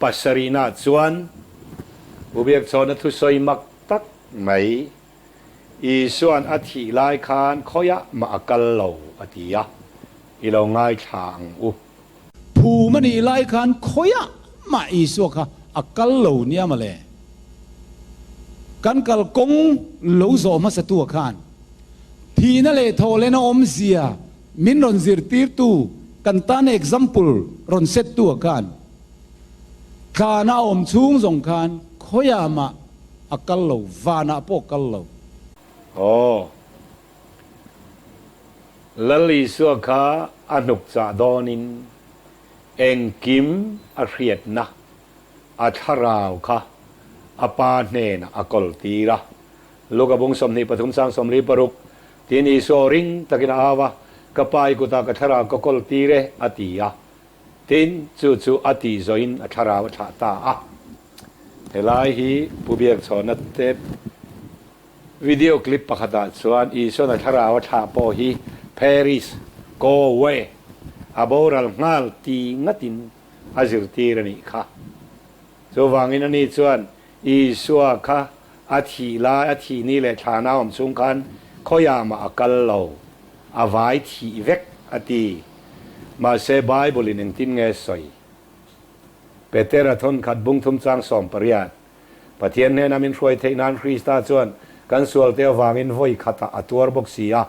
pasarihnaah chuan Pu Biakchhawna thusawi mak tak mai, Isua'n a thih lai khan khawiah mah a kal lo a ti a, i lo ngaithla ang u. Phum a nih lai khan khawiah mah Isua kha a kal lo nia mawle. Kan kalkawng lo zawh hmasatu khan thihna leh thawhlena awmzia min rawn zirtirtu kan tan example rawn set tu khan tlana a awm chhung zawng khan khawiah mah a kal lo, vanah pawh kal lo. Aw. Lal Isua kha a hnuk chah dawnin engkim a hriatna a thlarau kha a Pa hnenah a kawl tir a. Luka bung 23 sang 46 tiin Isua aw ring takin a au a, Ka Pa i kutah ka thlarau ka kawl tir e, a ti a. Tin, chu chu a tih zawhin a thlarau a thlah ta a. Helai hi Pu Biakchhawna te Video clip pakhatah chuan Isuan a thlarau a thlah pawh hi Paris, go away, a boral nghal ti ngatin a zirtir a nih kha. Chuvangin ani chuan Isua kha a thih lai, a thih ni leh thla nau awm chhung khan khawiah mah a kal lo, a vai thih vek a ti. Mahse Bible in engtin nge sawi? Petera thawnkhat bungthum chang 18. Pathian hnena min hruai theih nan Krista chuan kan sualte avangin vawi khatah a tuar bawk si a,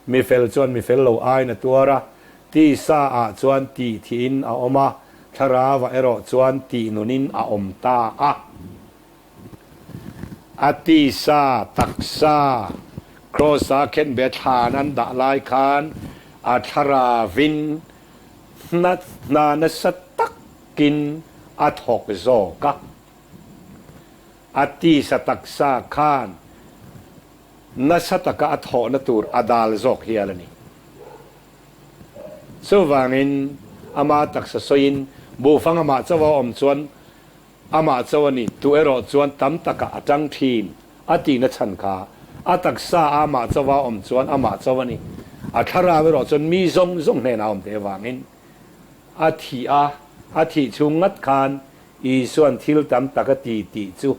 mi fel chuan mi fel lo aiin a tuar a, tisa ah chuan tih thihin a awm a, thlarauah erawh chuan tih nunin a awm ta a. A tisa, taksa, Kraws-a khenbe thlan an dah lai khan a thlarauvin hna hna nasa takin a thawk zawk a. A tisa taksa khan nasa taka a thawhna tur a dal zawk hial a ni. Chuvangin ama taksa sawiin buhfang amah chauh a awm chuan amah chauh a ni, tu erawh chuan tam takah a tang thin a tihna chhan kha a taksa a amah chauh a awm chuan amah chauh a ni. A thlarau erawh chuan mi zawng zawng hnenah a awm teh avangin a thih a, a thih chhung ngat khan Isua'n thil tam tak a ti tih chu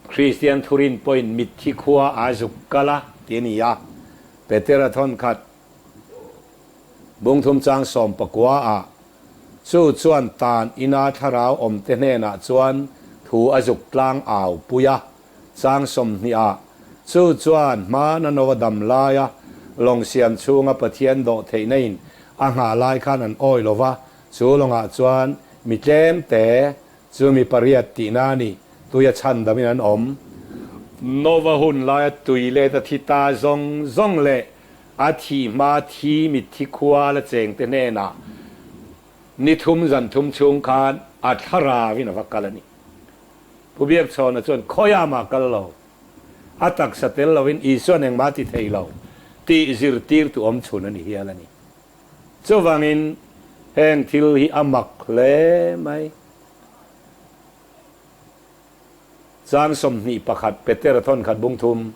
Kristian thurin pawhin mitthi khua a zuk kal a ti a ni a. Petera thawnkhat bungthum chang 19 ah chu chuan tan ina thlarau awmte hnenah chuan thu a zuk tlang au pui a, chang 20 ah chu chuan hmana Nova dam laia lawng siam chhunga Pathian dawh theihna in a nghah lai khan an awi lova, Chu lawngah chuan mi tlem te chu mi pariat tihna a ni, tui a chhan damin an awm. Nova hun laia tui let a thi ta zawng zawng leh a thih hma thi mitthi khua la cheng te hnenah ni thum zan thum chhung khan a thlarauin a va kal a ni. Pu Biakchhawna chuan khawiah mah kal lo, a taksa tel loin Isuan engmah ti thei lo tih zirtirtu awm chhun a ni hial a ni. Chuvangin heng thil hi a mak hle mai. Chang 21 Petera thawnkhat bung thum,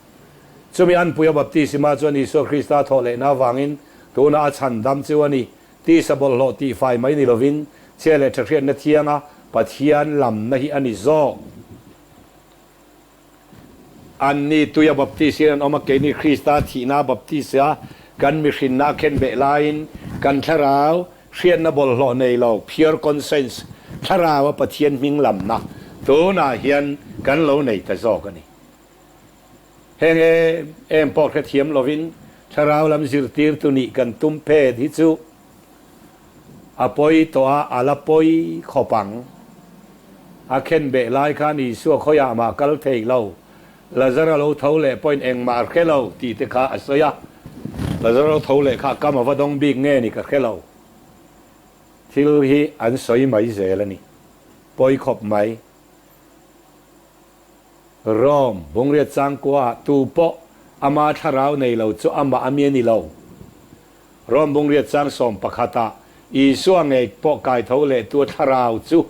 Chumi anpuia baptisma chuan Isua Krista thawh lehna avangin tunah a chhan dam chu a ni. Tisa bawlhhlawh tihfai mai ni lovin chhia leh thahriatna thianga Pathian lamna hi a ni zawk. Anni tuia baptis-in an awm a, keini Krista thihna baptis-a kan mihrinna a khen beh laiin kan thlarau hriatna bawlhhlawh nei lo, pure conscience, thlaraua Pathian hming lamna tunah hian kan lo nei ta zawk a ni. Heng em em pawh hrethiam lovin thlarau lam zirtirtu nih kan tum phet hi chu A pawi tawh a, a la pawi khawp ang. A khen beh lai khan Isua khawiah mah kal thei lo, Lazara lo tho leh pawhin engmah a hre lo tih te kha a sawi a. Lazara lo tho leh kha a kam a va dawng bik nge ni ka hre lo. Thil hi an sawi mai zel a ni. Pawi khawp mai. Rome, Bungriat changkua ah tu pawh ama thlarau nei lo chu amah a mi a ni lo. Rome Bungriat chang 11 ah Isua ngei pawh kai tho leh tu thlarau chu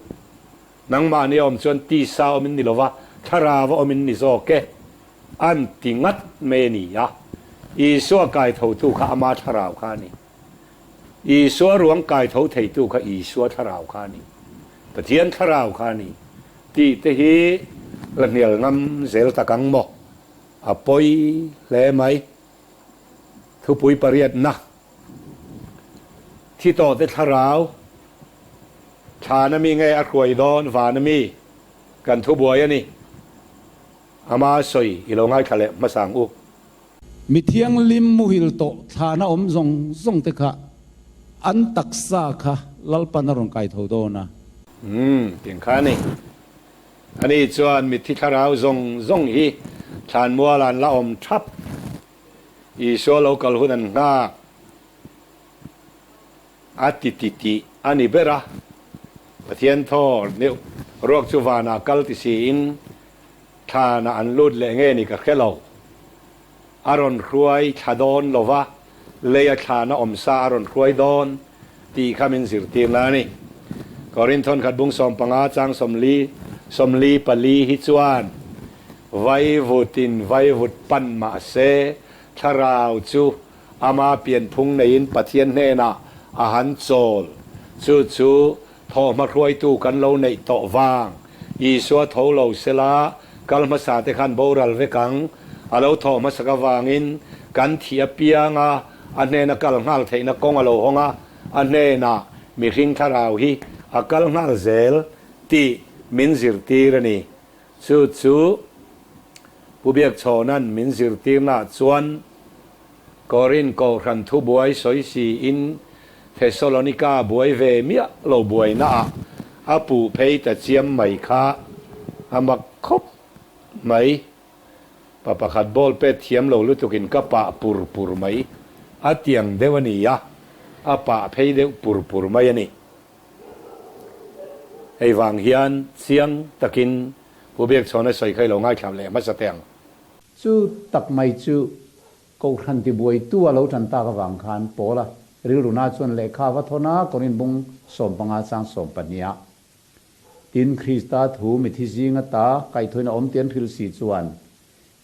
nangmahni a awm chuan tisa awm in ni lova, thlarau a awm in ni zawk e an ti ngat mai a ni a. Isua kai tho tu kha ama thlarau kha a ni. Isua ruang kai tho thei tu kha Isua thlarau kha a ni. Pathian thlarau kha a ni tih te hi la hnial ngam zel tak ang maw? A pawi hle mai. Thupui pariatna, Thi tawh te thlarau, Thlan ami nge a hruai dawn van ami kan thubuai a ni. Ama sawi i lo ngaithla leh hmasa ang u. Mi thianghlim muhil tawh thlana awm zawng zawng te kha an taksa kha Lalpan a rawn kai tho dawn a. Umm, tiang kha a ni. Ani chuan mitthi thlarau zawng zawng hi thlanmual an la awm thap. Isua lo kal hun an nghak a ti ti tih a ni ber a. Pathian thaw deuh ruak chu vanah kal ti siin Thlanah an lut leh nge ni ka hre lo. A rawn hruai thla dawn lo va, leia thlana awm sa a rawn hruai dawn tih kha min zirtirna a ni. Korinth thawnkhat bung 15 chang 40, 44 hi chuan vaivutin vaivut pan mah se thlarau chu ama pianphung neiin Pathian hnenah a han chawl. Chu chu Thawhhma hruaitu kan lo neih tawh vang. Isua tho lo sela, kal hmasa te khan boral vek ang. A lo thawh hmasak avangin kan thih apiang a, a hnena kal nghal theihna kawng a lo hawng a, a hnenah mihring thlarau hi a kal nghal zel tih min zirtir a ni. Chu chu Pu Biakchhawna'n min zirtirnaah chuan Korin Kohhran thubuai sawi siin Thesalonika buai ve miah lo buainaah a puh phei ta chiam mai kha a mak khawp mai. Pa pakhat ball pet thiam lo lutukin ka pah pur pur mai a tiang deuh a ni a, a pah phei deuh pur pur mai a ni. Hei vang hian chiang takin Pu Biakchhawna sawi kha i lo ngaithla leh hmasa teh ang. Chu tak mai chu Kohhran tibuaitu a lo tan tak avang khan Paula rilruna chuan lehkha va thawn a, Korin bung 15 chang 12 ah, Tin, Krista thu mithi zinga ta kaihthawin a awm tih an hrilh si chuan,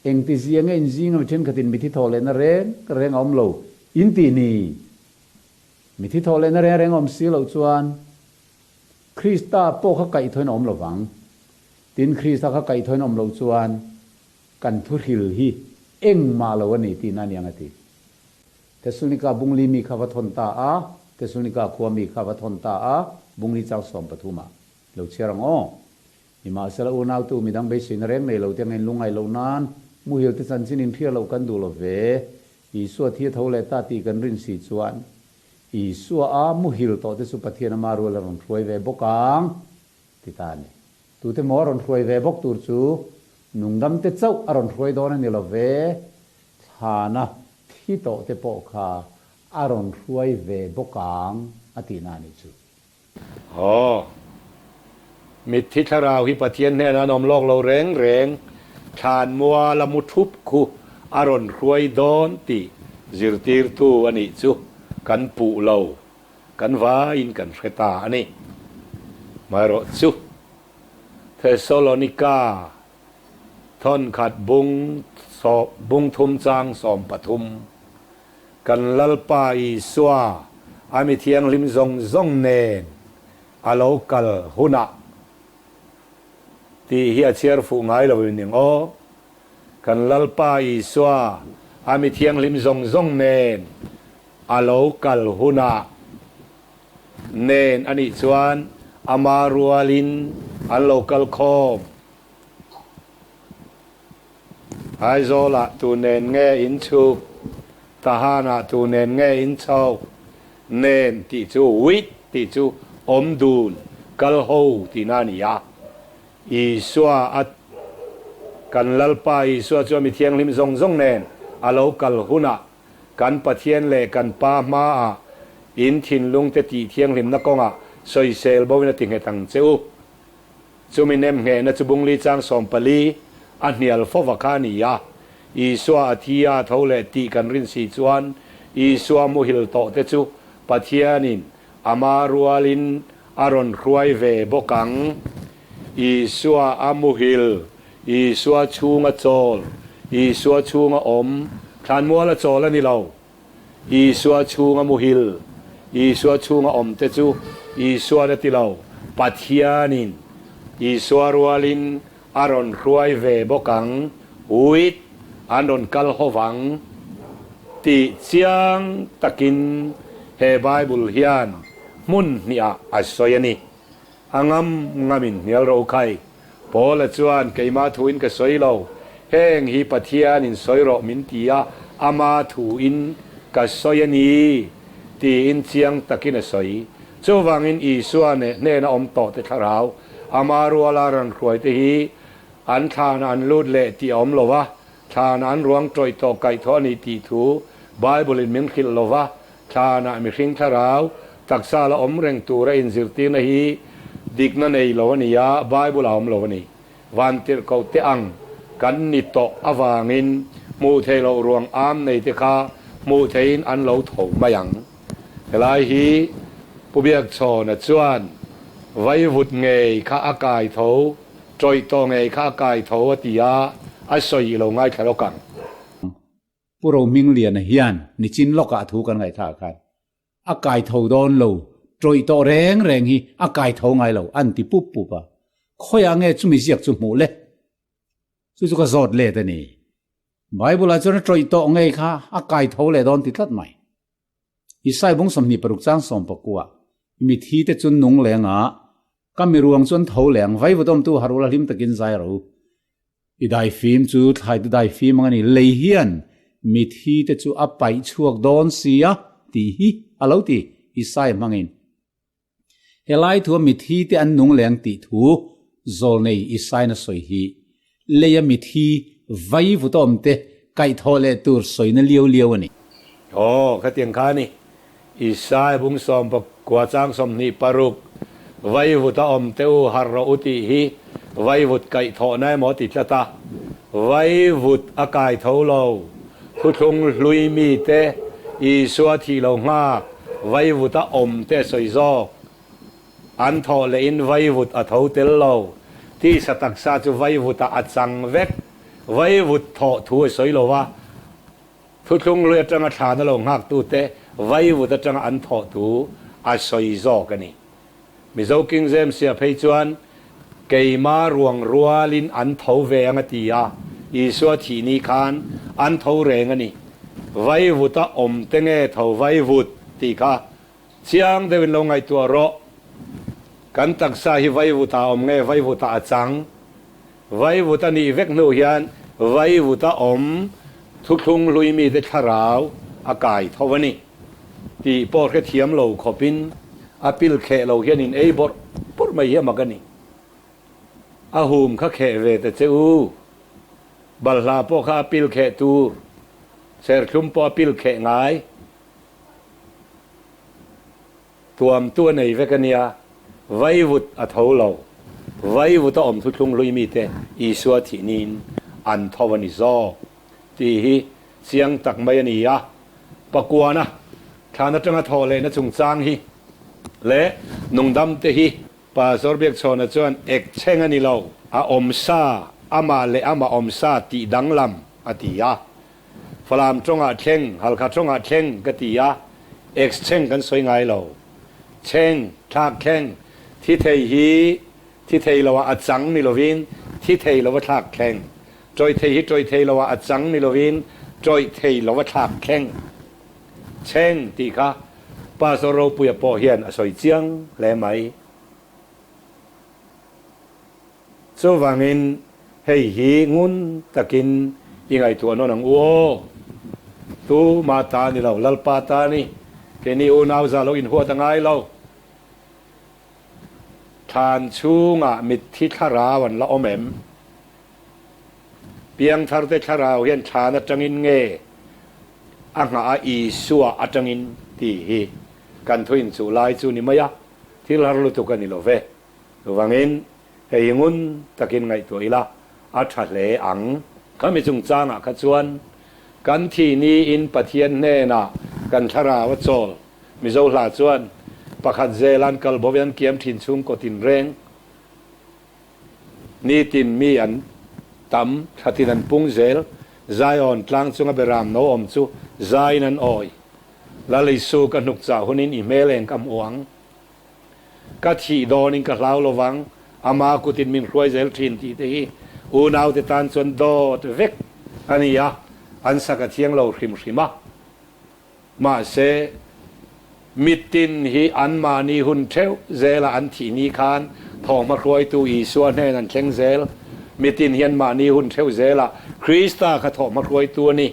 Engti zia nge in zinga mi thenkhatin mithi thawh lehna reng reng a awm lo in tih ni? Mithi thawh lehna reng reng a awm si loh chuan Krista pawh kha kaihthawin a awm lo vang. Tin, Krista kha kaihthawin a awm loh chuan Kan thuhril hi engmah lo a ni tihna a ni ang a ti. Thesalonika bungli mi kha va thawn ta a, Thesalonika khua mi kha va thawn ta a, bungli chang 13 ah lo chhiar ang aw. Nimahsela unautu midang beiseina reng nei lo te angin lungngaih loh nan muhil te chanchin inhriat loh kan duh lo ve. Isua thi a tho leh ta tih kan rin si chuan Isua a muhil tawh te chu Pathian ama rual a rawn hruai ve bawk ang ti ta a ni. Tute maw a rawn hruai ve bawk tur chu nungdam te chauh a rawn hruai dawn a ni lo ve, thlana thi tawh te pawh kha a rawn hruai ve bawk ang a tihna a nih chu. Aw. Mitthi thlarau hi Pathian hnenah an awm lawk lo reng reng, thlan mual a mu thup khu a rawn hruai dawn tih zirtirtu a nih chu kan puh lo. Kan vaiin kan hre ta a ni. Maherawh chu Thesalonika thawnkhat bung bung thum chang 13, Kan Lalpa Isua a mi thianghlim zawng zawng nen a lo kal hunah tih hi a chhiar fuh ngai lo in ning aw. Kan Lalpa Isua a mi thianghlim zawng zawng nen A lo kal hunah nen a nih chuan ama rualin an lo kal khawm. Aizawlah tu nen nge in chhuk, Tahanah tu nen nge in chho, nen tih chu with tih chu awm dun, kal ho tihna a ni a. Isua a kan Lalpa Isua chu a mi thianghlim zawng zawng nen a lo kal hunah Kan Pathian leh kan Pa hmaah in thinlungte tih thianghlimna kawngah sawisel bo in a ti nghet ang che u. Chumi nem nghehna chu bungli chang 14 a hnial fova kha a ni a. Isua a thi a tho leh tih kan rin si chuan Isua muhil tawh te chu Pathianin ama rualin a rawn hruai ve bawk ang. Isua a muhil, Isua chhunga chawl, Isua chhunga awm, thlanmuala chawl a ni lo. Isua chhunga muhil, Isua chhunga awm te chu Isuan a ti lo. Pathianin Isua rualin a rawn hruai ve bawk ang, with an rawn kal ho vang tih chiang takin he Bible hian hmun hnihah a sawi a ni. A ngam ngamin hnial ro khai. Paula chuan, Keimah thuin ka sawi lo, heng hi Pathianin sawi rawh min ti a, ama thuin ka sawi a ni, tiin chiang takin a sawi. Chuvangin Isua hnena awm tawhte thlarau, ama ruala ran hruaite hi an thlanah an lut leh tih a awm lo va, thlanah an ruang tawih tawh kaih thaw a ni tih thu Bible-in min hrilh lo va, Thlanah mihring thlarau taksa la awm reng tura inzirtirna hi dikna nei lo a ni a, Bible a awm lo a ni. Vantirhkoh te ang kan ni tawh avangin hmuh theih loh ruang am nei te kha hmuh theihin an lo tho mai ang. Helai hi Pu Biakchhawna chuan vaivut ngei kha a kai tho, tawih tawh ngei kha a kai tho a ti a, a sawi i lo ngaithla lawk ang. Pu Rohmingliana hian nichin lawkah thu kan ngaihthlak khan a kai tho dawn lo, tawih tawh reng reng hi a kai tho ngai lo an ti pup pup a, khawiah nge chumi ziak chu hmuh le? Chu chu ka zawt let a ni. Bible ah chuan a tawih tawh ngei kha a kai tho leh dawn ti tlat mai. Isai bung 26 chang 19 mithi te chu nung leng a, ka miruang chuan tho leng vaivutawmtu harul a hlim takin zai ro. I daifim chu thlaitu daifim ang a ni. Lei hian mithi te chu a paih chhuak dawn si a tih hi a lo ti Isai hmangin. Helai thua mithi te an nung leng tih thu zawlnei Isaiin a sawi hi leia mithi vai vutawm te kaihthawh leh tur sawina liau liau a ni. Aw, khatiang kha a ni. Isai bung 19 chang 26, Vaivut a awm teh u, harh rawh u tih hi vaivut kaihthawhna emaw ti tlat a, vaivut a kai tho lo. Thuthlung hlui mite Isua thih lo nghak vaivut a awm te sawi zawk. An thawh lehin vaivut a tho tel lo. Tisa taksa chu vaivutah a chang vek. Vaivut thawh thu a sawi lo va. Thuthlung lui atanga thlana lo nghaktute vaivut atanga an thawh thu a sawi zawk a ni. Mizo King James sia phei chuan, Keima ruang rualin an tho ve ang a ti a, Isua thih ni khan an tho reng a ni. Vaivuta awm te nge tho vaivut tih kha chiang deuhin lo ngaihtuah rawh. Kan taksa hi vaivuta awm nge vaivuta a chang? Vaivut a nih vek hnu hian vaivut a awm thuthlung hlui mite thlarau a kai tho a ni tih pawh hrethiam lo khawpin a pil kheh lo hian in ei bawrh bawrh mai hi a mak a ni. A hum kha kheh ve ta che u. Balhla pawh kha a pil kheh tur, serthlum pawh a pil kheh ngai. Tuamtu a nei vek a nia, vaivut a tho lo. Vaivut a awm thuthlung hlui mite Isua thih niin an tho a ni zawk tih hi chiang tak mai a ni a. Pakuana thlan atanga thawh lehna chungchang hi leh nungdamte hi Pastor Biakchhawna chuan ek chheng a ni lo, a awm sa, amah leh amah awm sa tih danglam a ti a. Falam tawngah thleng, Halkha tawngah thleng ka ti a, ex thleng kan sawi ngai lo. Thleng, thlak thleng, thi thei hi thi thei loah a chang ni lovin thi thei lova thlak thleng. Tawih thei hi tawih thei loah a chang ni lovin tawih thei lova thlak thleng. Thleng tih kha Pastor Ropuia pawh hian a sawi chiang hle mai. Chuvangin hei hi ngun takin i ngaihtuah nawn ang u aw. Tu mah ta ni lo, Lalpa ta ni. Keini unau za lo inhuat a ngai lo. Thlan chhungah mitthi thlarau an la awm em? Piangtharte thlarau hian thlan atangin nge a nghah a Isua atangin tih hi kan thu inchuh lai chu ni mai a, thil har lutuk a ni lo ve. Chuvangin, hei hi ngun takin ngaihtuah ila a tha hle ang. Khami chungchangah kha chuan kan thih niin Pathian hnenah kan thlarau a chawl. Mizo hla chuan, Pakhat zelan kal bo an kiam thin chhungkaw tinreng, nitin mi an tam, thlatin an pung zel, Zion tlang chunga beram no awm chu zaiin an awi. Lal Isu ka hnuk chah hunin i hmel eng ka hmu ang. Ka thih dawnin ka hlau lovang, ama kutin min hruai zel thin tih te hi unaute tan chuan dawt vek a ni a, an sak a thiang lo hrim hrim a. Mahse, mitin hi anmahni hun theuh zela an thih ni khan thawhhma hruaitu Isua hnen an thleng zel. Mitin hi anmahni hun theuh zelah Krista kha thawhhma hruaitu a ni.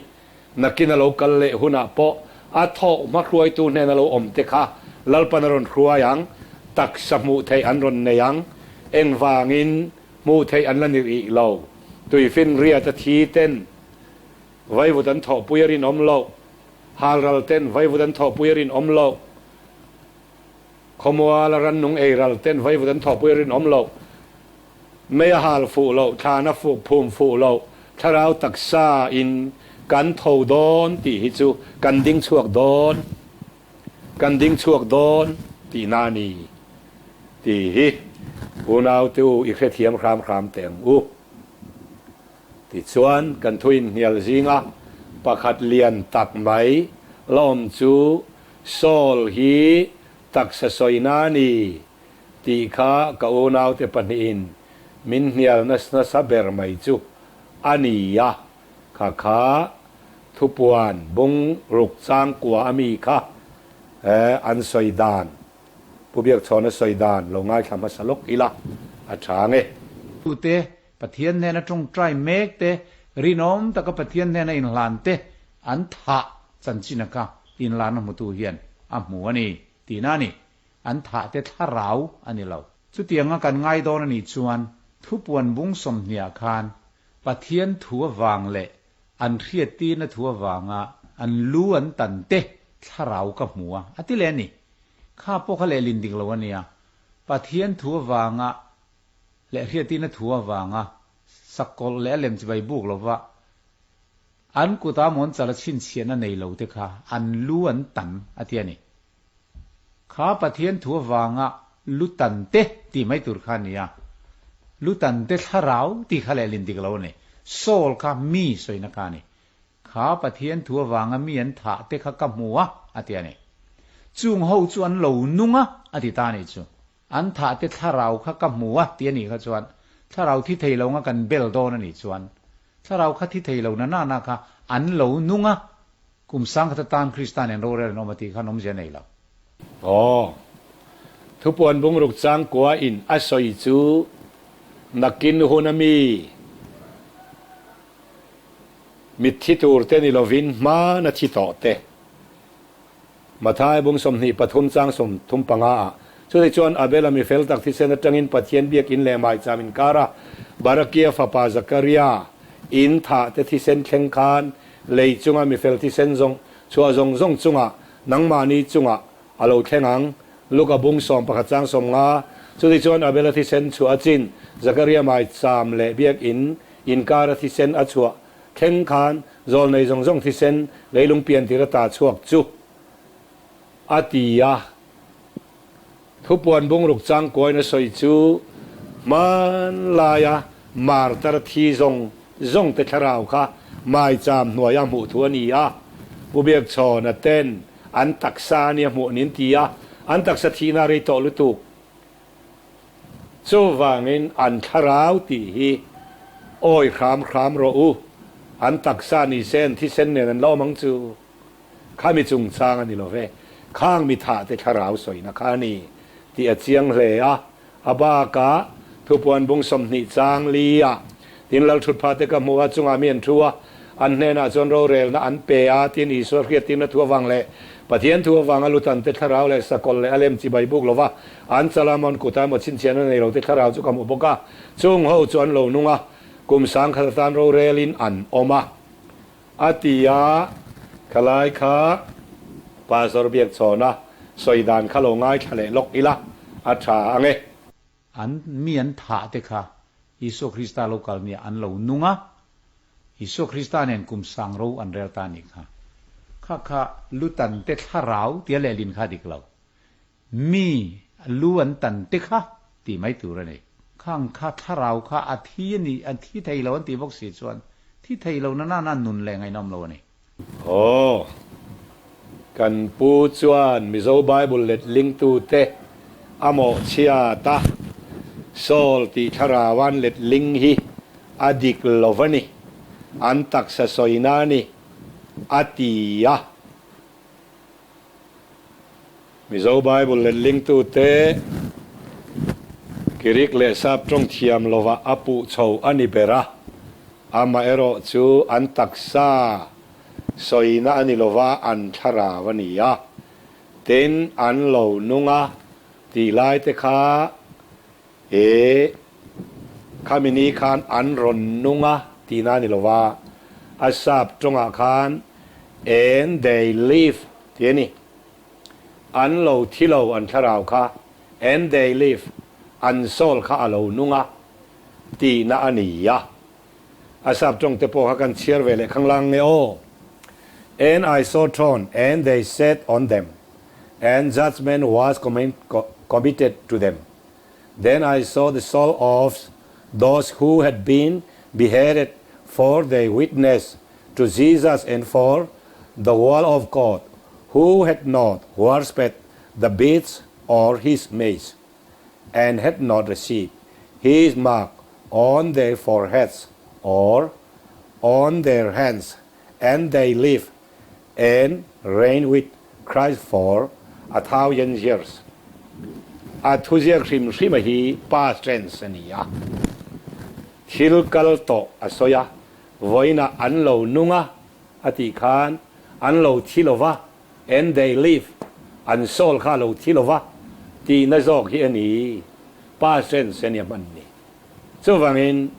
Nakin a lo kal leh hunah pawh a thawhhma hruaitu hnena lo awm te kha Lalpan a rawn hruai ang, taksa hmuh theih an rawn nei ang, engvangin hmuh theih an la ni rih lo. Tuifinriat a thi ten vaivut an thawhpui a rinawm loh, halral ten vaivut an thawhpui a rinawm loh, khawmuala rannung eiral ten vaivut an thawhpui a rinawm loh. Mei a hal fuh loh, thlan a fuh phum fuh loh, thlarau taksa in kan tho dawn tih hi chu kan ding chhuak dawn, kan ding chhuak dawn tihna a ni tih hi unaute u i hrethiam hram hram teh ang u. Tichuan kan thu inhnial zinga pakhat lian tak mai la awm chu Saul hi taksa sawina a ni Tih kha ka unaute pahnihin min hnial nasa ber mai chu a ni a, kha kha thupuan bung ruk changkua a mi kha an sawi dan, Pu Biakchhawna sawi dan lo ngaithla hmasa lawk ila a tha nge. Tute, Pathian hnena tawngtai mek te, rinawm taka Pathian hnena inhlan te an thah chanchin a kha inlarna hmutu hian a hmu a ni tihna a ni. An thah te thlarau a ni lo. Chutianga kan ngai dawn a nih chuan thupuan bung sawmhniah khan Pathian thu avang leh an hriattirna thu avanga an lu an tan te thlarau ka hmu a, a ti leh a ni. Kha pawh kha lehlin dik lo a nia. Pathian thu avanga leh hriattirna thu avanga sakawlh leh a lem chibai buk lova an kuta mawn chala chhinchhiahna nei lo te kha an lu an tan a ti a ni. Kha Pathian thu avanga lu tan te tih mai tur kha a ni a, lu tan te thlarau tih kha lehlin dik lo a ni. Saul kha mi sawina kha a ni. Kha Pathian thu avanga mi an thah te kha ka hmu a, a ti a ni. Chung ho chu an lo nung a, a ti ta a nih chu. An thah te thlarau kha ka hmu a ti a nih kha chuan thlarau thi thei lo nga kan bel dawn a nih chuan thlarau kha thi thei lo na na na kha an lo nung a, kum sangkhat atan Krista nen rorel an awm a tih khan awmzia nei lo. Aw. Thupuan bungruk changkua in a sawi chu nakin hun a mi mitthi tur te ni lovin hmana thi tawh te. Mathai bung 23 chang 35 ah, Chutih chuan Abel-a mi fel tak thisen atangin Pathian biakinn leh maicham inkar a, Barakia fapa Zakaria in thah te thisen thleng khan lei chunga mi fel thisen zawng chhuah zawng zawng chungah nangmahni chungah a lo thleng ang. Luka bung 11 chang 50, Chutih chuan Abel-a thisen chhuah a chin, Zakaria maicham leh biakinn inkar a thisen a chhuah Thleng khan zawlnei zawng zawng thisen leilung pian tir ata chhuak chu a ti a. Thupuan bungruk changkuain a sawi chu hmanlaia martar thi zawng zawng te thlarau kha maicham hnuaia hmuh thu a ni a. Pu Biakchhawna ten an taksa a nia hmuh nin ti a, an taksa thihna a rei tawh lutuk. Chuvangin an thlarau tih hi awi hram hram rawh u, an taksa ni se an thisen nen an la awm ang chu. Khami chungchang a ni lo ve, khang mi thah te thlarau sawina kha a ni tih a chiang hle a, a bakah thupuan bung 20 chang li ah tin Lalthutpha te ka hmu a, chungah mi an thu a, an hnenah chuan rorelna an pe a, tin Isua hriattirna thu avang leh Pathian thu avanga lutan te thlarau leh sakawlh leh a lem chibai buk lova an chala mawn kuta emaw chhinchhiahna nei lo te thlarau chu ka hmuh bawk a, chung ho chu an lo nung a, kum sangkhat atan rorelin an awm a, a ti a, khalai kha Pastor Biakchhawna sawi dan kha lo ngaithla leh lawk ila a tha ang e. An mi an thah te kha Isua Krista lo kal nia an lo nung a, Isua Krista nen kum sang ro an rel ta nih kha. Kha kha lutan te thlarau tia lehlin kha dik lo. Mi lu an tan te kha tih mai tur a ni. Khang kha thlarau kha a thi a ni, a thi thei lo an tih bawk si chuan thi thei lo na nana nun leh ngaihnawm lo a ni. Aw. Kan pu chuan Mizo Bible letlingtute A mawhchhiat a, Soul tih thlarau an letling hi a dik lo a ni, an taksa sawina a ni, a ti a. Mizo Bible letlingtute Girik leh Sap tawng thiam lovah a puh chho a ni ber a, amaherawh chu an taksa sawina a ni lova an thlarau a ni a, tin an lo nung a tih lai te kha e khami ni khan an rawn nung a tihna a ni lova, a Sap tawngah khan and they live tih a ni. An lo thi lo an thlarau kha and they live an soul kha a lo nung a tihna a ni a. A sap tawng te pawh kha kan chhiar ve leh khanglang nge aw. And I saw throne and they sat on them and judgement was committed to them. Then I saw the soul of those who had been beheaded for their witness to Jesus and for the word of God, who had not worshipped the beast or his image, and had not received his mark on their foreheads or on their hands, and they live and reign with Christ for 1,000 years. A thuziak hrim hrima hi past tense a ni a. Thil kal tawh a sawi a, vawiinah an lo nung a, a tih khan an lo thi lo va, and they live, an soul kha a lo thi lo va tihna zawk hi a ni, past tense a nia hman ni. Chuvangin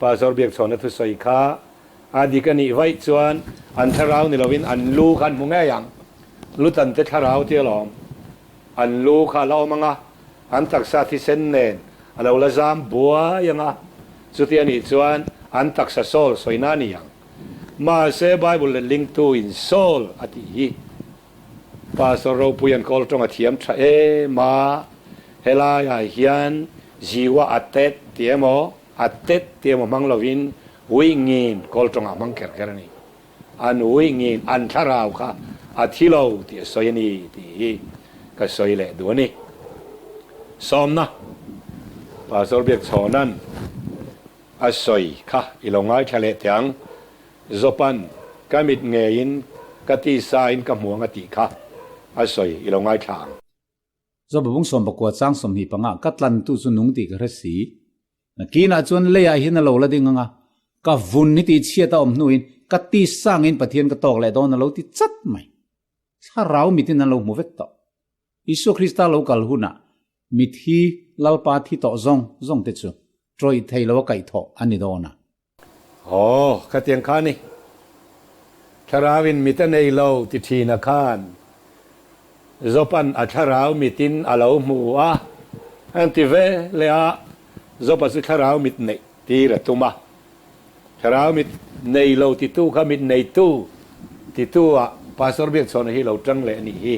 Pastor Biakchhawna thusawi kha a dik a nih vaih chuan an thlarau ni lovin an lu kha an hmu ngei ang. Lutan te thlarau tia lawm. An lu kha a la awm ang a, an taksa thisen nen a lo la zam buai ang a, chuti a nih chuan an taksa soul sawina a ni ang. Mahse Bible letlingtu in soul a tih hi Pastor ropui an kawl tawng a thiam tha em a, helai ah hian Ziwa a tet ti emaw a tet ti emaw hmang lovin ui ngin kawl tawng ah hmang kher kher a ni. An ui ngin an thlarau kha a thi lo tih a sawi a ni tih hi ka sawi leh duh a ni. Sawmna, Pastor Biakchhawna'n a sawi kha i lo ngaithla leh teh ang. Zawpan, ka mit ngeiin ka tisa in ka hmuang a tih kha a sawi i lo ngaithla ang. Zawpa bung 19 chang 25 ka tlantu chu nung tih ka hre si. Nakinah chuan leiah hian a lo la ding ang a, ka vun hi tih chhiat a awm hnuin ka tisa angin Pathian ka tawk leh dawn a lo ti chat mai. Thlarau mitin an lo hmu vek tawh. Isua Krista lo kal hunah mithi Lalpa thi tawh zawng zawng te chu tawih thei lo a kaihthawh a ni dawn a. Aw, khatiang kha ni. Thlarauin mit a nei lo ti thina khan Job-a'n a thlarau mitin a lo hmu a, an ti ve leh a, Job-a chu thlarau mit neih tir a tum a. Thlarau mit nei lo titu kha mit neitu titu ah Pastor Biakchhawna hi lo tang leh a nih hi.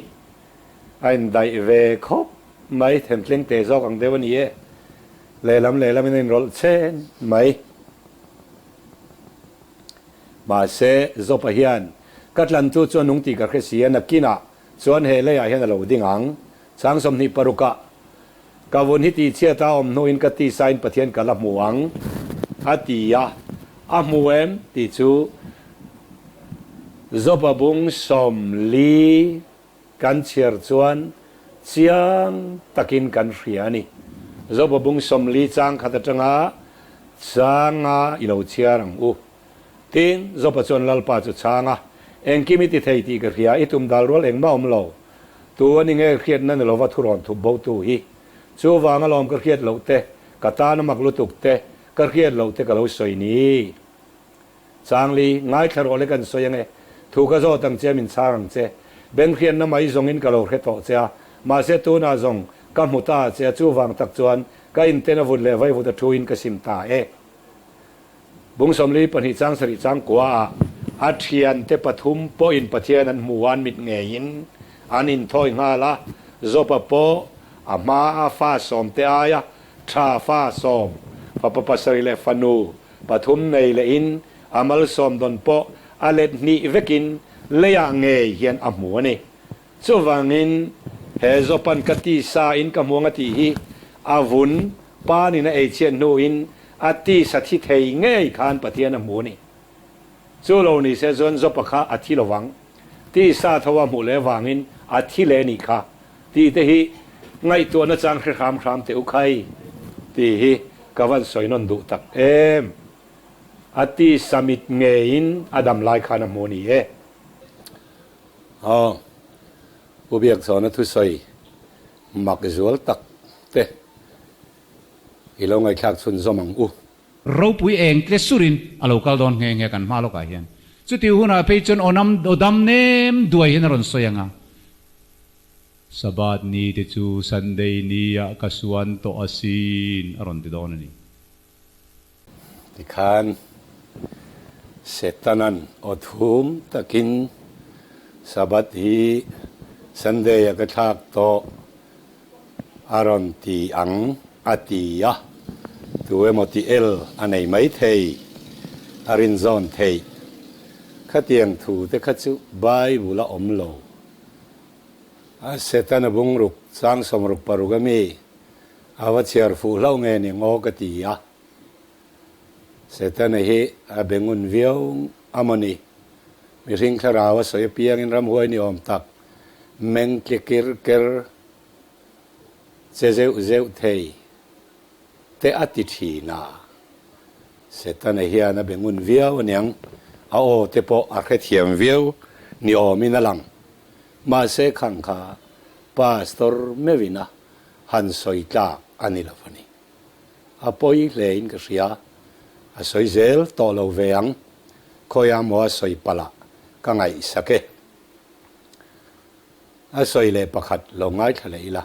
A indaih ve khawp mai, themtleng te zawk ang deuh a ni e. Lehlam lehlamin a inrawlh chen mai. Mahse, Job-a hian, Ka tlantu chu a nung tih ka hre si a, nakinah chuan he leiah hian a lo ding ang. Chang 26 ah, Ka vun hi tihchhiat a awm hnuin ka tisain Pathian ka la hmu ang, a ti a. A hmu em? tih chu Job-a bung 40 Kan chhiar chuan chiang takin kan hria a ni. Zopa bung 40 chang khat atanga changa i lo chhiar ang u. Tin, Zopa chuan Lalpa chu chhang a, Engkim i ti thei tih ka hria, i tum dal rual engmah awm lo. Tu a ni nge hriatna ni lova thurawn thup bo tu hi? Chuvang alawm ka hriat loh te, ka tan a mak lutuk te, ka hriat loh te ka lo sawi ni. Changli, ngaithla rawh le kan sawi ange. Thu ka zawt ang che, min chhang ang che. Benghriatna mai zawngin ka lo hre tawh che a, mahse tunah zawng ka hmu ta che a, chuvang tak chuan ka inten a vut leh vaivut a thuin ka sim ta e. Bung 42 chang sarih chang kua ah a thiante pathum pawhin Pathian an hmu a, an mit ngeiin an inthawi nghal a, Job-a pawh a hma a fa sawmte aia tha fa sawm, fapa pasarih leh fanu Pathum nei lehin a malsawm dawn pawh a let hnih vekin leiah ngei hian a hmu a ni. Chuvangin He Job-a'n ka tisa in ka hmuang a tih hi a vun panin a ei chhiat hnuin a tisa thi thei ngei khan Pathian a hmu a ni. Chu lo ni se chuan Job-a kha a thi lovang. Tisa tho a hmuh leh vangin a thi leh nih kha tih te hi ngaihtuahna chang hre hram hram teh u khai tih hi ka van sawi nawn duh tak em. A tisa mit ngeiin a dam lai khan a hmu a ni e. Aw, Pu Biakchhawna thusawi mak zual tak te i lo ngaihthlak chhunzawm ang u. Ropui eng tle surin a lo kal dawn nghe nghe kan hma lawkah hian. Chuti hunah phei chuan aw aw dam nem duai hian a rawn sawi ang a. Sabbath ni te chu Sunday ni ah ka suan tawh asin a rawn ti dawn a ni. Tikhan Setanan aw thum takin Sabbath hi Sunday a ka thlak tawh a rawn ti ang a ti a, tu emaw ti el a nei mai thei, a rinzawn theih. Khatiang thu te kha chu Bible a awm lo. A Setana bungruk chang 66 a mi A va chhiar fuh hlauh nge ni ngaw ka ti a. Setana hi a be ngun viau a maw ni? Mihring thlarau a sawi apiangin ramhuai ni awm tak, meng tli kir ker, che zeuh zeuh thei te a ti thin a. Setana hian a be ngun viau aniang, a aw te pawh a hrethiam viau ni awmin a lang. Mahse khang kha Pastor meuhin a han sawi tlak a ni lo a ni. A pawi hlein ka hria, a sawi zel tawh lo ve ang, khawiah maw a sawi palh ah ka ngaihsak e. A sawi leh pakhat lo ngaithla leh ila.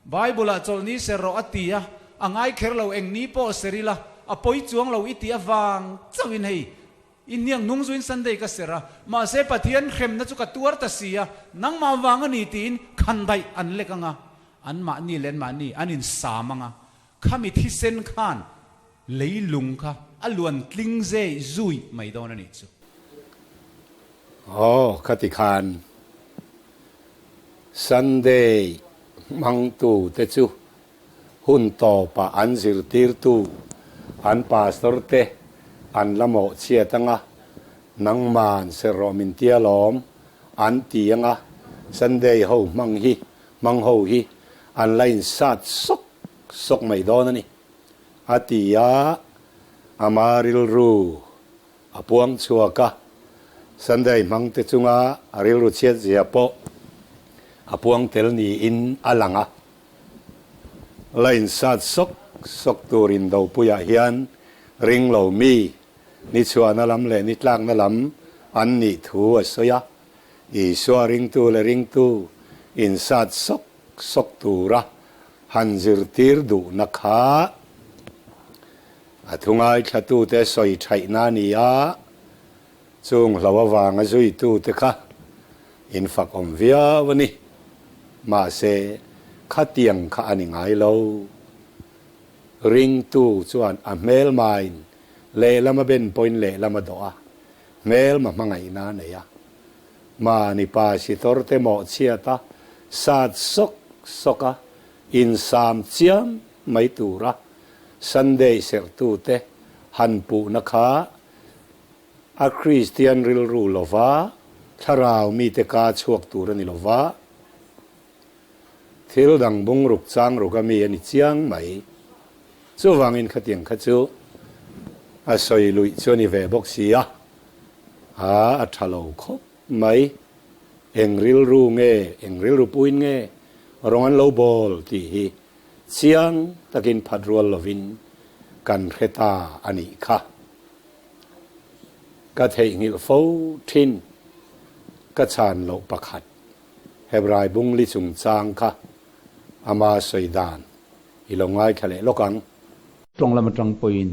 Bible ah chawlh ni ser rawh a ti a, a ngai kher lo eng ni pawh ser ila, a pawi chuang lo i tih avang chauhin hei I hniang hnung zuin Sunday ka ser a, mahse Pathian hremna chu ka tuar ta si a, nangmah vang a ni tiin khandaih an lek ang a, anmahni leh anmahni an insam ang a, khami thisen khan leilung kha a luan tling zei zui mai dawn a nih chu. Aw, khati khan Sunday hmangtu te chu Hun tawpah an zirtirtu, an pastor te an la mawhchhiat anga, nangman serh rawh min tia lawm an ti anga, Sunday ho hmang hi, hmang ho hi an la insat sawk sawk mai dawn a ni, a ti a, ama rilru a puang chhuak a, Sunday hmang te chunga a rilru chhiat zia pawh a puang tel niin a lang a. La insat sawk sawk tur indopuiah hian ring lo mi, ni chhuahna lam leh ni tlakna lam an nih thu a sawi a. Isua ringtu leh ringtu insat sawk sawk tura han zirtir duhna kha a thu ngaithlatute sawi thaihna a ni a, chung hlo avanga zuitute kha infak awm viau a ni. Mahse, khatiang kha a ni ngai lo. Ringtu chuan a hmelmain lehlam a ben pawhin lehlam a dawh a, hmelma hmangaihna a nei a. Mahni pa sitor te mawhchhiat a, sat sawk sawk a, insam chiam mai tura Sunday serhtute han puhna kha A Kristian rilru lova thlarau mite ka chhuak tur a ni lova, thil dang bungruk chang ruk a mi a ni chiang mai. Chuvangin khatiang kha chu a sawi luih chu a ni ve bawk si a, a a tha lo khawp mai. Eng rilru nge, eng rilru puin nge rawng an lo bawl tih hi chiang takin phat rual lovin kan hre ta a nih kha. Ka theihnghilh fo thin ka chhan loh pakhat Hebrai bungli chungchang kha ama sawi dan i lo ngaithla leh lawk ang. Tawng lam atang pawhin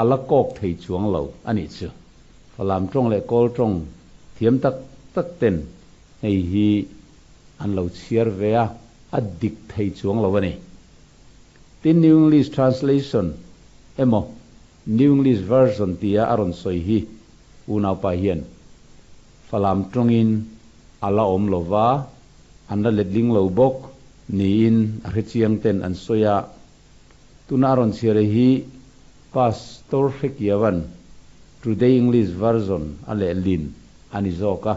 a la kawk thei chuang lo a nih chu. Falam tawng leh Kawl tawng thiam tak tak ten hei hi an lo chhiar ve a, a dik thei chuang lo a ni. Tin New English Translation emaw New English Version tia a rawn sawi hi unaupa hian Falam tawngin a la awm lo va, an la letling lo bawk niin a hrechiang ten an sawi a. Tuna a rawn chhiar hi Pastor Hrekiavan Today English Version a lehlin a ni zawk a.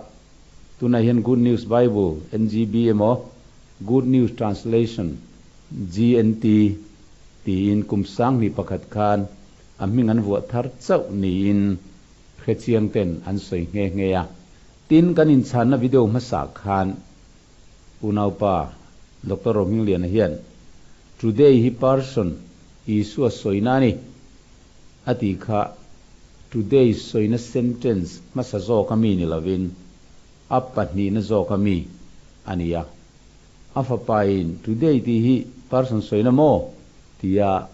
Tunah hian Good News Bible, NGB, emaw Good News Translation, GNT, tiin kum 2001 khan a hming an vuah thar chauh niin hrechiang ten an sawi nghe nghe a. Tin, kan inchhanna video hmasa khan unaupa Doctor Rohmingliana hian Today hi person Isua sawina a ni a tih kha Today sawina sentence hmasa zawk a mi ni lovin a pahnihna zawk a mi a ni a. A fapain Today tih hi person sawina maw? tia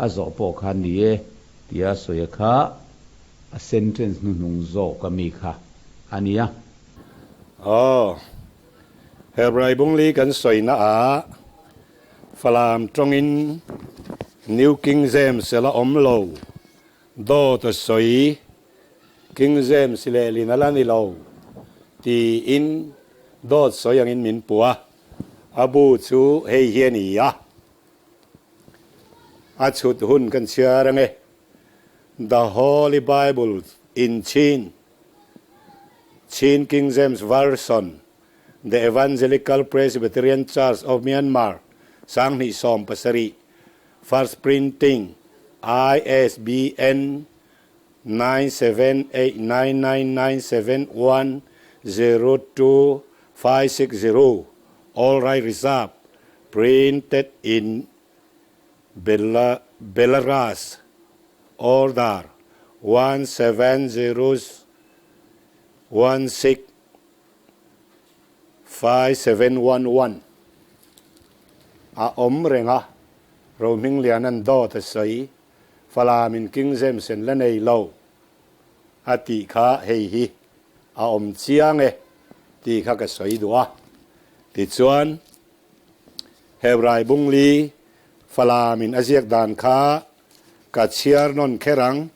a zawh pawh khan ni e tia a sawi a kha a sentence hnuhnung zawk a mi kha a ni a. Aw, Hebrai bungli kan sawina ah Falam tawngin New King James la awm lo, dawt a sawi, King James lehlin a la ni lo tiin dawt sawi angin min puh a, a bu chu hei hi a ni a, a chhut hun kan chhiar ange, The Holy Bible in Chin, Chin King James Version, The Evangelical Presbyterian Church of Myanmar, 2017, First Printing, ISBN 9789997102560, All Rights Reserved, Printed in Belarus, Order 17016 5711 a awm reng a, Rohmingliana'n dawt a sawi, Falamin King James in la nei lo a tih kha hei hi a awm chiang e tih kha ka sawi duh a. Tichuan, Hebrai bungli Falamin a ziak dan kha ka chhiar nawn kher ang,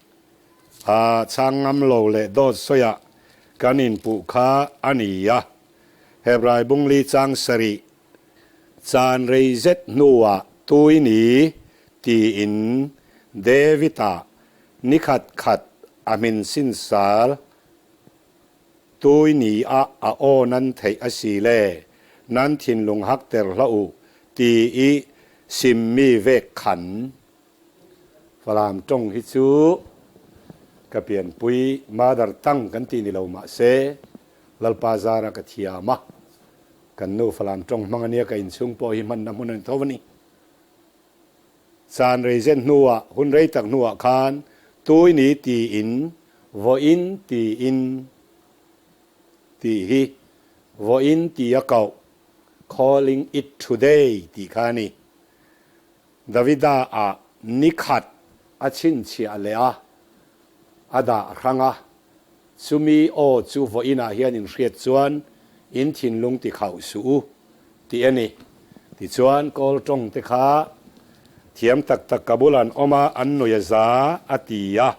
a chhang ngam lo leh dawt sawiah kan inpuh kha a ni a. Hebrai bungli chang sarih chan rei zet hnuah tui ni tiin David-a ni khat khat a hmin sin sal tui ni a a aw nan theih a si le, nan thinlung hak ter hlah u ti i simmi vek khan. Falam tawng hi chu ka pianpui mother tongue kan tih ni lo mahse Lalpa zara ka thiam a, kan nu Falam tawng hmang ania ka inchhung pawh hi hmanna hmun a ni tho a ni. Chan rei zen hnuah, hun rei tak hnuah khan tui ni tiin vawiin tiin tih hi vawiin tia koh, calling it today tih kha a ni. Davida ah ni khat a chhinchhiah leh a, a dah hrang a, chumi aw chu vawiinah hian in hriat chuan in thinlung ti khauh suh u tih a ni. Tichuan kawl tawng te kha thiam tak tak ka bulah an awm a, an nui a za a ti a,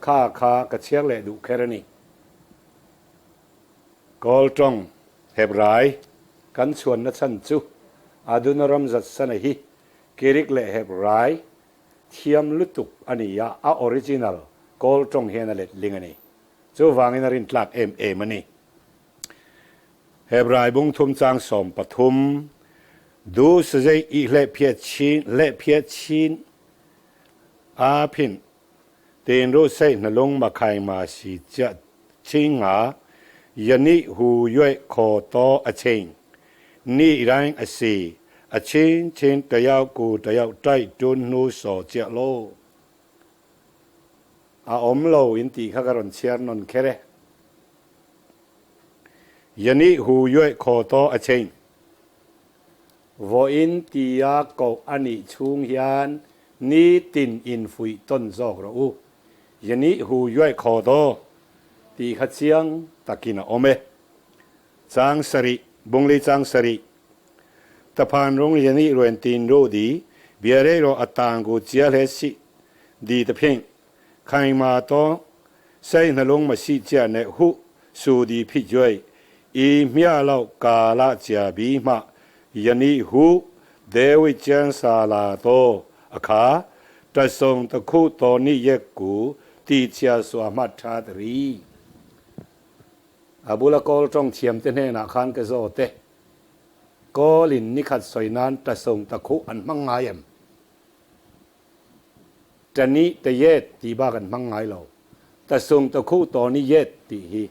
kha kha ka chhiar leh duh kher a ni. Kawl tawng Hebrai kan chhuanna chhan chu Adunaram Zatsana hi Kirik leh Hebrai thiam lutuk a ni a, a original Kawl tawng hian a letling a ni. Chuvangin a rintlak em em a ni. Hebrai bung thum chang 13, Du sazei i hleh phiat chin hleh phiat chin a phin tin ru sei hnalung ma khai ma si chia ching a yani hu yue kho to a ching ni rang a si a chin chin tayau ku tayau tai tun nu so chia lo a awm lo in tih kha ka rawn chhiar nawn kher e. Yani hu yue kho to a ching Vawiin tia koh a nih chhung hian nitin infuih tawn zawk rawh u. Yani hu yuai khaw daw tih kha chiang takin a awm e. Chang sarih, Bungli chang sarih. Taphan rung yani ruen tin ru di, bia rei rawh a tang gu chia hle sih di ta phing. Khaing ma to, sei hnalung ma sih chia ne hu su di phi juai. 伊灭了嘎拉加比马，ยนิหูเดวิเจนซาลาโตอาคาตะทรงตะคุตอนิเยกูตีเชียสวามัทาตรีอาบุลกอลจงเทียมเตเนนาคานกะโซเตกอลินนิขัดสอยนานตะทรงตะคุอันมังงายมจะนี้ตะเยตตีบ้ากันมังงายเราตะทรงตะคุตอนิเยตตีฮี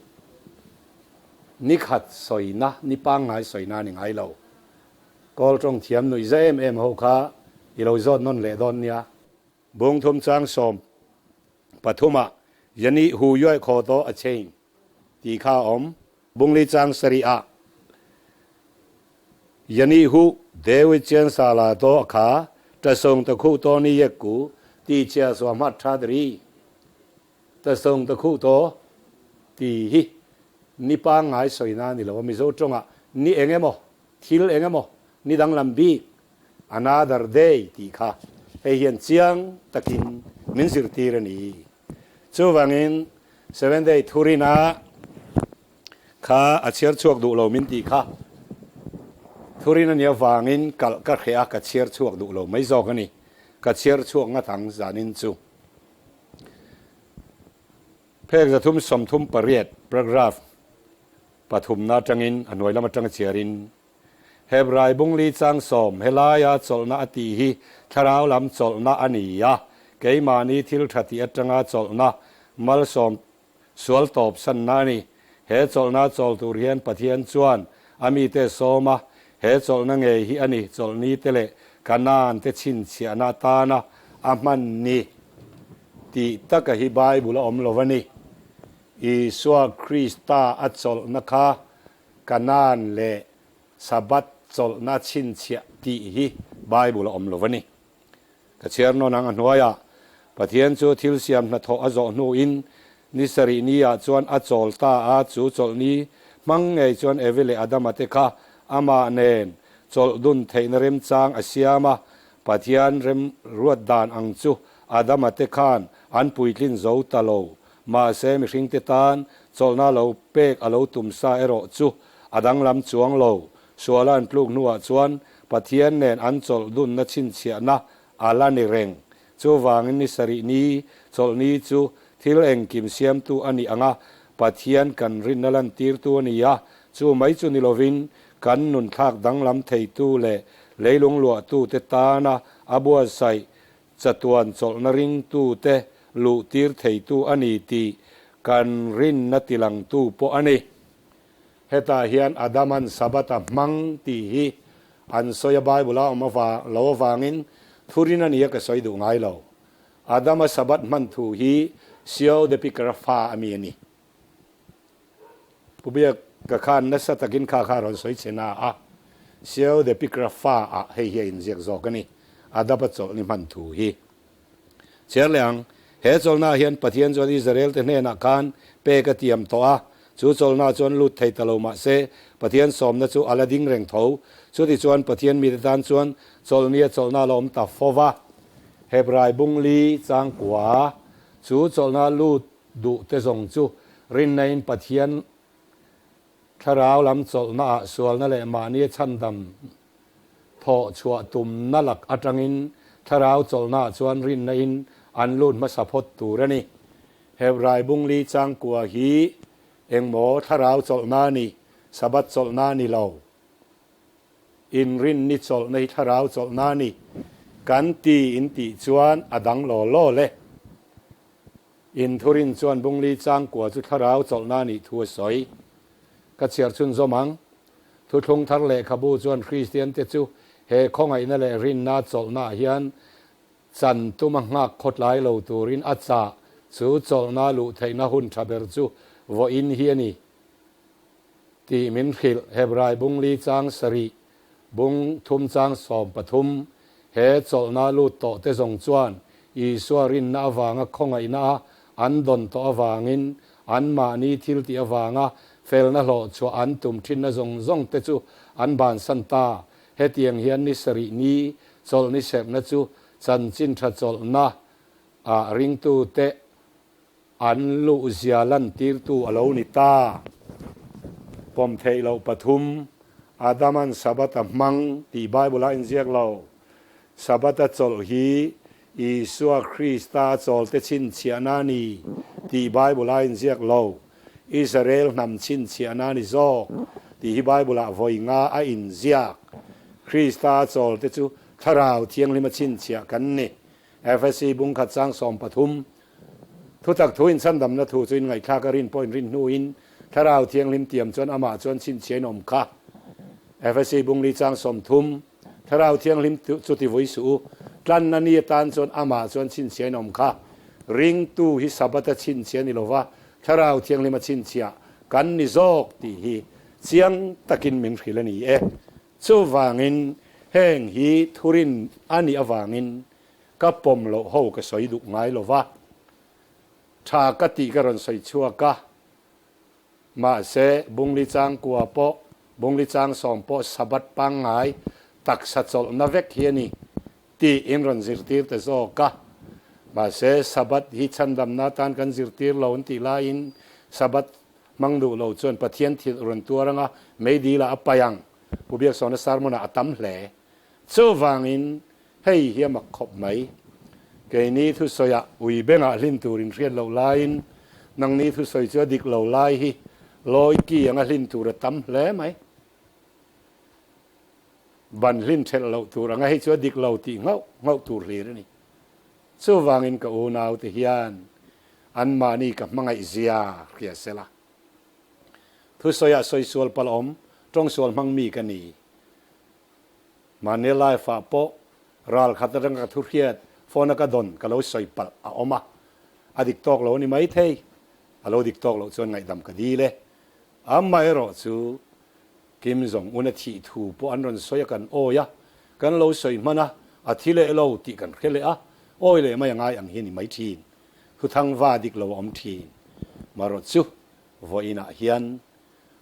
นิขัดสอยนะนิปังงายสอยนานิงไงเรากอลจงเทียมหนุ่ยเซมเอ็มเฮาคาอีเราจอดนนเลดอนเนี่ยบงทุมจางสมปทุมะยันนี้หูย่อยคอโตอเชงตีข้าอมบุงลีจางสริอะยันนี้หูเดวิเจนซาลาโตขาจะทรงตะคุโตนิยกูตีเชียสวมัทชาดรีจะทรงตะคุโตตีฮินิปางไงสอยนานี่เราไม่รู้จงอ่ะนี่เองเอมทิลเองเอมนี่ดังลำบี another day ตีค่ะให้เห็นเจียงตะกินมินสิรตีรนี่ชูวังอิน seven day ทุรินาข้าอาเชียร์ชวกดูโลมินตีค่ะทุรินันยาวางอินกัลกัเขียกัเชียร์ชวกดูโลไม่จอกนี่กัเชียร์ชวกงะทังจานินจูเพกจะทุ่มสมทุ่มปรเรียดประกราฟปฐุมนาจังอินอนวยละมาจังเชียรินเฮบรายบุงลีจางสมเฮลายาจลนาอติหิทราวลำจลนาอันนี้ยะเกยมานีทิลทัติอจังอาจลนามัลสมสวลตบสันนานีเฮจลนาจลตุเรียนปะเทียนจวนอามีเตโซมาเฮจลนาเงหิอันนี้จลนี้เตเลกันานเตชินเชียนาตานาอามันนีติตะกะฮิบายบุลอมโลวนีอิสวาคริสตาอัจลนะคะกันานเลสบัดจลนาชินเชียติหิบายบุลอมโลวนีกะเชียร์นนังอันวายะปะเทียนจูทิลเซียมนาทออโจนูอินนิสรินียจวนอจลตาอาจูจลนี้มังไงจวนเอเวเลอดามาเตคะอามาเนนจลดุนเทนเรมจางอาเซียมาปะเทียนเรมรวดดานอังจูอาดามาเตคานอันปุยลินโจตะโลมาเซมิชิงเตตานจลนาโลเปกอโลตุมซาเอโรจูอดังลำจวงโลสัวลันปลูกนัวจวนปะเทียนเนนอันจลดุนนชินเชียนะอาลานิเรงจูวางนิสรินีจลนี้จูทิลเองกิมเซียมตูอันนี้อ่ะปะเทียนกันรินนันตีร์ตัวนี้ยะจูไม่จูนิโลวินกันนุนทักดังลำเทตูเลเลยลงหลัวตูเตตานะอบัวใส่จตวนจลนริงตูเตลุตีร์เทตูอันนี้ตีกันรินนติลังตูปอันนี้เฮตาเฮียนอาดามันสับตะมังตีฮีอันสอยบายบุลาอมฟ้าลาวฟางินทุรินันยกสอยดูง่ายเราอาดามสับตมันทูฮีเซียวเดปิกราฟาอามีนี่ปุเบียกะขานนัสตะกินข้าข้ารอนสอยเชนาอะเซียวเดปิกราฟาอะเฮเฮอินเจียกจอกนี่อาดาปัจจนี่มันทูฮีเชียร์เลียงเฮจอลนาเฮียนปะเทียนจวนอิสราเอลเตเนนักการเปกเตียมตัวจูจอลนาจวนลุดไทยตะโลมาเซปะเทียนสมนะจูอาลดิ้งเร่งเทาจูที่จวนปะเทียนมีตานจวนจอลเนียจอลนาลมตับฟวะเฮบรายบุงลีจางกัวจูจอลนาลุดดุเตซงจูรินในปะเทียนทราวลำจอลนาสวลนั่นแหละมาเนียชันดำทอชัวตุมนั่นหลักอัจงินทราวจอลนาจวนรินในอันลุดมาสะพดตูระนี่เฮบรายบุงลีจางกัวฮีเองหมอทราวจอลนานี่สบัดจอลนานี่เราอินรินนิจอลในทราวจอลนานี่กันตีอินติจวนอดังหล่อล่อเลยอินทุรินจวนบุงลีจางกัวจุทราวจอลนานี่ทัวสอยกัเชียร์ชุนจมังทุทงทะเลขบูจวนคริสเตียนเตจูเฮข้องไอ้นั่นแหละรินนาจอลนาเฮียนจันตุมังงักขดหลายเหล่าตูรินอัจฉาสูจอลนาลุไทนาหุนทาเบรจูวอินเฮียนีตีมินขิลเฮบรายบุงลีจางสรีบุงทุมจางสอมปทุมเฮจอลนาลุโตเตจงจวนอีสวรินนาวางข้องไอนาอันดอนโตอวางินอันมานีทิลตีอวางะเฟลนาโลชัวอันตุมทินนาจงจงเตจูอันบานสันตาเฮตียงเฮียนนิสรีนีจอลนิเซปนะจูจันจินทะจอลนาอาริงตูเตอันลุเซียลันตีร์ตูอโลนิตา Pawm theih loh pathum, Adama'n Sabbath a hmang tih Bible-ah a inziak lo. Sabbath a chawlh hi Isua Krista a chawlte chhinchhiahna a ni tih Bible-ah a inziak lo. Israel hnam chhinchhiahna a ni zawk tih hi Bible-ah vawi nga a inziak. Krista a chawlte chu Thlarau Thianghlima chhinchhiah kan ni. Efesi bungkhat chang 13 Thutak thu inchhandamna thu chu inngaihthlak a rin pawh inrin hnuin Thlarau Thianghlim tiam chuan amah chuan chhinchhiain awm kha. Efesi bungli chang 30 Thlarau Thianghlim chu ti vui suh u, tlanna ni atan chuan amah chuan chhinchhiain awm kha. Ringtu hi Sabbath a chhinchhia ni lova, Thlarau Thianghlim a chhinchhiah kan ni zawk tih hi chiang takin min hrilh a ni e. Chuvangin heng hi thurin a nih avangin Ka pawm loh ho ka sawi duh ngai lo va, tha ka tih ka rawn sawi chhuak a. Mahse, Bungli chang kua pawh, Bungli chang sawm pawh Sabbath pangngai taksa chawlhna vek hi a ni tiin rawn zirtir ta zawk a. Mahse, Sabbath hi chhandamna atan kan zirtir lo an tih laiin Sabbath hmang duh lo chuan Pathian thil rawn tuar anga meidil ah a paih ang. Pu Biaksawna sermon ah a tam hle. Chuvangin Hei hi a mak khawp mai. Keini thusawiah ui bengah hlin tur in hriat loh laiin nangni thusawi chu a dik lo lai hi lawi ki anga hlin tur a tam hle mai. Ban hlin thelh loh tur anga hei chu a dik lo tih nghauh nghauh tur hlir a ni. Chuvangin ka unaute hian anmahni ka hmangaih zia hria sela. Thusawiah sawisual palh awm, tawngsual hmang mi ka ni. Mahni life ah pawh ral khat atang ka thu hriat phone a ka dawn ka lo sawi palh a awm a, a dik tawk lo a ni maithei, a lo dik tawk loh chuan ngaihdam ka dil e. Amaherawh chu Kim Jong Un a thih thu pawh an rawn sawi a kan awi a, kan lo sawi hman a, a thi leh lo tih kan hre leh a, awi leh mai a ngai ang hi a ni mai thin. Thuthang va dik lo a awm thin. Marawh chu vawiinah hian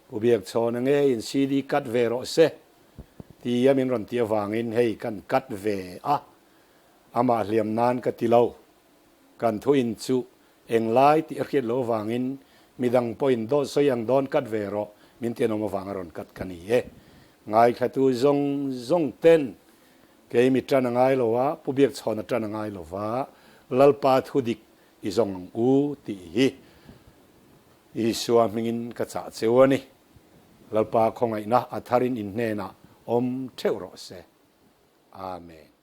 Pu Biakchhawna ngeiin CD cut ve rawh se tia min rawn tih avangin hei kan cut ve a, amah hliam nan ka ti lo. Kan thu in chu englai tih a hriat loh avangin midang pawhin dawt sawi ang dawn cut ve rawh min ti an awm avanga rawn cut ka ni e. Ngaithlatu zawng zawng ten kei mi tan a ngai lo a, Pu Biakchhawna tan a ngai lo va, Lalpa thu dik i zawng ang u tih hi Isua hmingin ka chah cheu a ni. Lalpa khawngaihna a tharin in hnenah awm theuh rawh se. Amen.